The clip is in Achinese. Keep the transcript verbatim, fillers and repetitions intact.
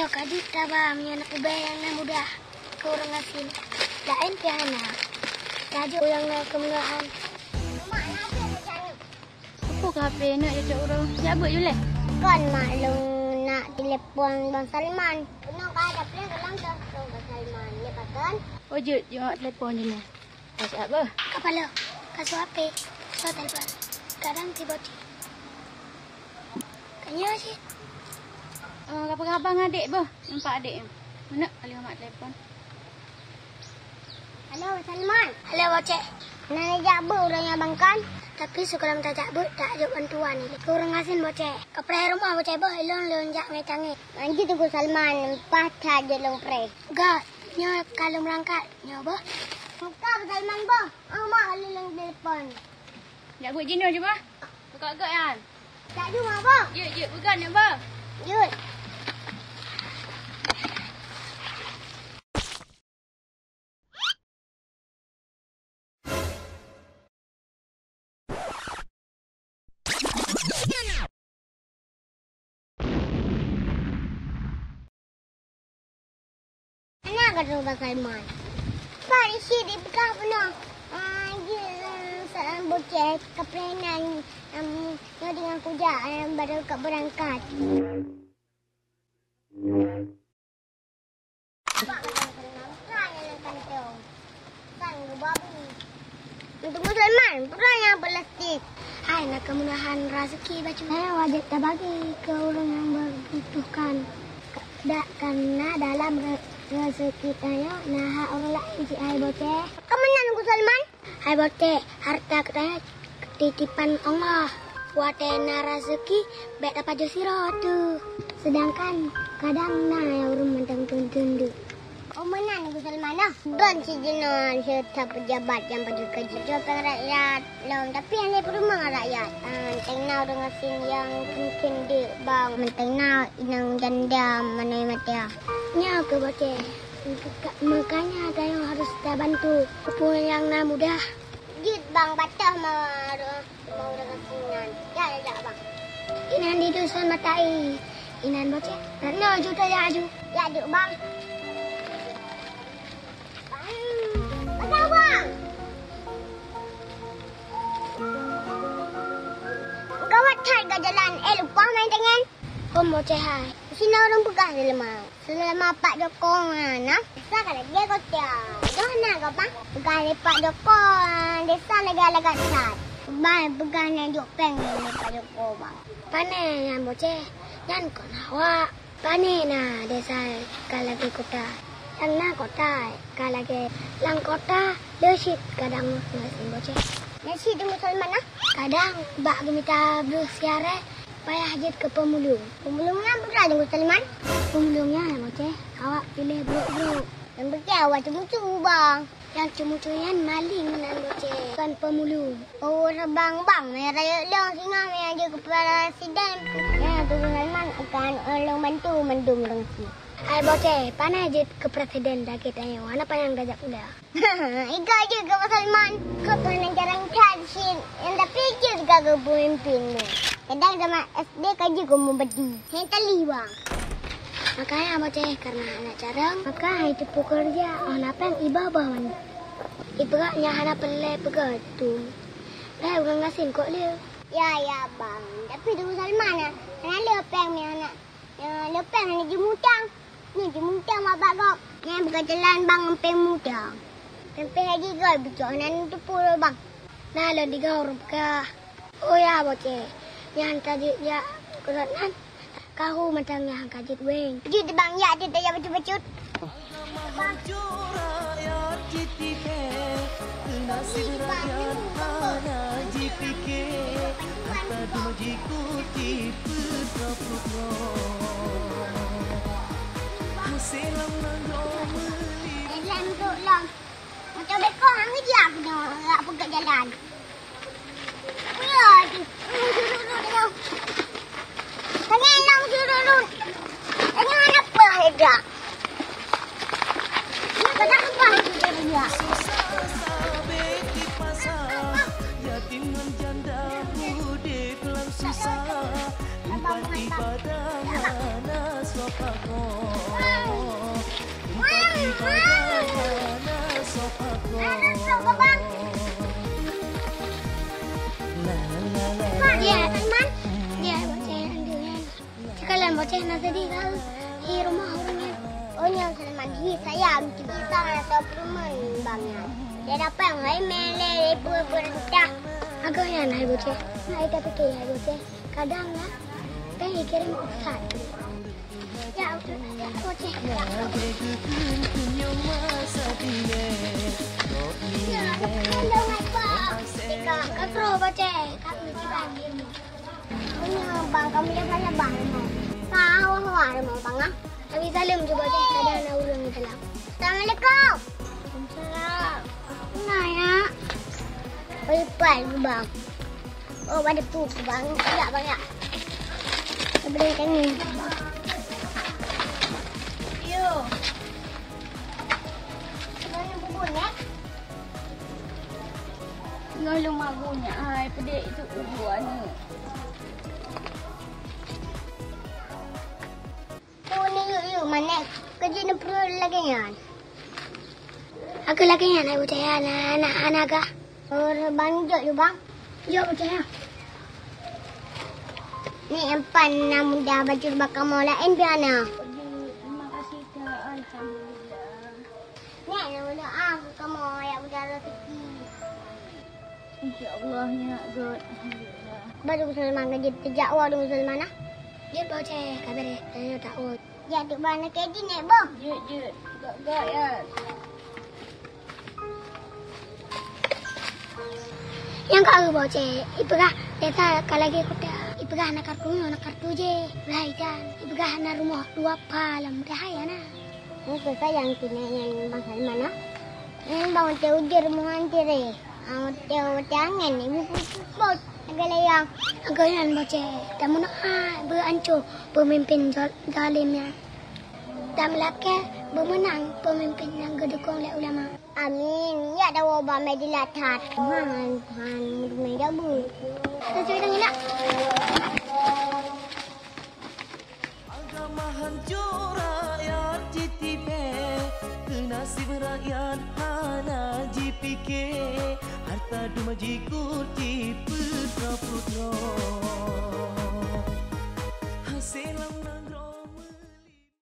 Ka jeuet taba meunyoe na ubé nyang na mudah keu ureueng gasien. Laén pih hana. Tajok nyang na keumudahan. Peue ka H P neuk jijok uroe? Jak beuet ju lé. Kon mak lôn nak telepon Bang Salman. Keunoe ka ada prank ulang tahun Bang Salman. Nyoe pakon? Oh, jeuet, jeuet telepon jinoe. Ka siap beuh. Kapalo, ka su H P, su telepon. Kadang tiba-tiba. Ka nyoe cit. Oh, ka peugah abang adék beuh. Nampak adék nyoe. Meuneuk kali mak telepon. Halo, Salman. Halo, Boceh. Na neujak beuet uroe nyoe bang kon? Tapi sigohlom tajak beuet, tajok bantuan ilée keu ureueng gasien, Boceh. Kapreh rumoh, Boceh, beuh, ilôn lôn jak ngieng tangieng. Manjeuet Teungku Salman, paih that jeuet lôn preh. Gas, nyoe ka lôn meurangkat, nyoe beuh. Buka, Bang Salman, beuh. Ah, mak, ka lôn telepon. Jak beuet jinoe cuba. Buka gét nyan. Jak ju, mak, beuh. Jeuet, jeuet, peugah nyan, beuh. Jeuet. Hana ka troh Bang Salman. Pat cit jipeugah bunoe, ah, jeuet, ah, Boceh kapreh nan, em, nyoe teungoh kujak, em, baru ka beurangkat. Teungku Salman, peue nyang plastik? Hai, na keumudahan raseuki bacut. Hai, wajéb tabagi keu ureueng nyang membutuhkan. Dak kana dalam re-, raseuki tanyoe na hak ureueng laén cit, hai Boceh. Ka meunan, Teungku Salman? Hai Boceh, hareuta geutanyoe titipan Allah. Watée na raseuki, bék tapajoh sidroe teuh. Seudangkan kadang na nyang ureueng mantong teundeuek. Oh, meunan Teungku Salman, nah. Ban cit jinoe seuta peujabat nyang pajoh keu jih. Jok péng rakyat lom, tapi hana peurumoh rakyat. Ah, mantong na ureueng gasien nyang teundeuek bang, mantong na inong janda manoe maté. Nyoe keuh Boceh. Maka-, makanya tanyoe harôh tabantu peue nyang na mudah. Jeuet bang, bak toh ma-, ma-, ureueng gasien nyan. Jak, jak, jak, bang. Inan di Dusun Matai. Inan Boceh. Nyoe ju tajak aju. Jak, jeuet, bang. Bang, bang. Gawat that ka jalan. Eh, lupa main tangan. Hom Boceh hai. Sinoe ureueng peugah di leumah. Seulama Pak Joko na, na, desa ka lagèe kota. Doh na gobang, peugah lé Pak Joko, desa lagèe lagat that. Ban peugah na jok péng lé Pak Joko, bang. Pané nyan Boceh, nyan kon awak. Pané na desa ka lagèe kota. Nyang na kota ka lagèe lam kota, le cit kadang ngon Boceh. Na cit deungon Salman, nah. Kadang bak geumita breuh siaré, payah jeuet keu peumulông. Peumulông nyan peue teuma, Teungku Salman? Peumulông nyan, Boceh, awak piléh brok-brok. Nyang pike awak ceumucu, bang. Nyang ceumucu nyan maléng meunan, Boceh, kon peumulông. Oh, rabang, bang, meunan rayeuk lôn singoh meunan jeuet keu presiden. Nyan, Teungku Salman akan lôn bantu mandum ureueng syiek. Hai Boceh, pané jeuet keu presiden lagèe tanyoe, hana panyang tajak pula. Ikau jeuet keu Bang Salman. Kau pernah jarang that cit, nyang tapi jeuet ka keu peumimpin tu. Kadang zaman S D ka jeuet keu mubadi. Hai tali, bang. Makanya Boceh karena anak carong, maka hai teupeu keureuja, oh na péng iboh-boh mandum. Ipeugah nyan hana peureulèe peugah tu. Hai ureueng gasien kok lé. Ya, ya, bang. Tapi Teungku Salman, hana lé péng meunan. Ya, le péng hana jimeutang. Nyoe jimeutang bak gob. Nyan bukan jalan bang, péng mutang. Péng-péng haji gob, beucok hana neuteupeue lé bang. Na lôn deungoe ureueng peugah. Oh ya, Boceh. Nyan ka jeuet jak keudroe nan. Ka hu mantong nyan ka jeuet wéng. Jeuet bang, jak jeuet tajak bacut-bacut. Jalan tu, Long. Macam beko hang dia kena rak peugah jalan. Apa ya tu? Tanya Long dulu. Tanya mana apa dia? Kenapa dia? Bang, bang, bang. Dia, Salman. Dia, bocah yang dulu. Sekarang bocah nak sedih kau. Di rumah orang yang. Oh, nyan Salman. Hi, saya mesti bisa nak tahu perumahan bang nyan. Dia dapat yang lain meleleh, pura-pura entah. Agak nyan, hai bocah. Nah, kita fikir, hai bocah. Kadang lah, kan ikirim ustaz. Ya, ustaz, ya, bocah. Ya. Ya, bang. Tika, kakro, bocah. Kami di pagi ni. Ini, bang, kami lihat saja, bang. Tahu, bang, bang, ah. Kami salam cuba, bocah. Ada anak ulun di dalam. Assalamualaikum. Waalaikumsalam. Nah, ya. Oi, pan, bang. Oh, pada pu, bang. Ya, bang, ya. Sebelah kami. Yo. Sebenarnya bubur, ya. Ngon lôn mabu nyan, hai, peudeh itu ubu aneuk. Peue ni yuk, yuk, manéh. Keujeuet neupeureuet lagèe nyan. Aku lagèe nyan, hai, bocah, na, na, na, na, gah. Oh, bang, jok, yuk, bang. Jok, bocah, ya. Ni empan na muda baju bak kamoe laén pian na. Terima kasih, Kak. Alhamdulillah. Nèk, na muda, ah, kamoe ya muda rezeki. Insya Allah, nyak, gèt. Alhamdulillah. Baru Salman ka jeuet teujak, wah, Salman, ah. Jeuet, bocah, ka bèrèh, tanya tak, oh. Jak teuk bang, na kedi nèk, boh. Jeuet, jeuet. Gak, gak, ya. Nyang ka eu bocah, ipeugah, desa ka lagèe kuda. Ipeugah na kartu nyoe, na kartu jih. Beulai dan ipeugah na rumoh dua pha lam mudah hai ana. Nyoe keu sayang keuneuk nyan Bang Salman, ah. Nyan bang watèe ujeuen rumoh nyan tirèh. Ah, watèe, watèe angèn, ibu pupot, lagèe layang. Lagèe nyan bocah, tameudoa beu ancô peumimpin zol-, zalim nyan. Tameulakèe beumeunang peumimpin nyang geudukong lé ulama. Amin. Ya dawa bak Madinah that. Han, han, meureume jabu. Sesuai dengan nak. Agama hancô rakyat jitibèe, keu naseb rakyat hana jipike, harta duma jikut jipeutroe-peutroe. Hasé lam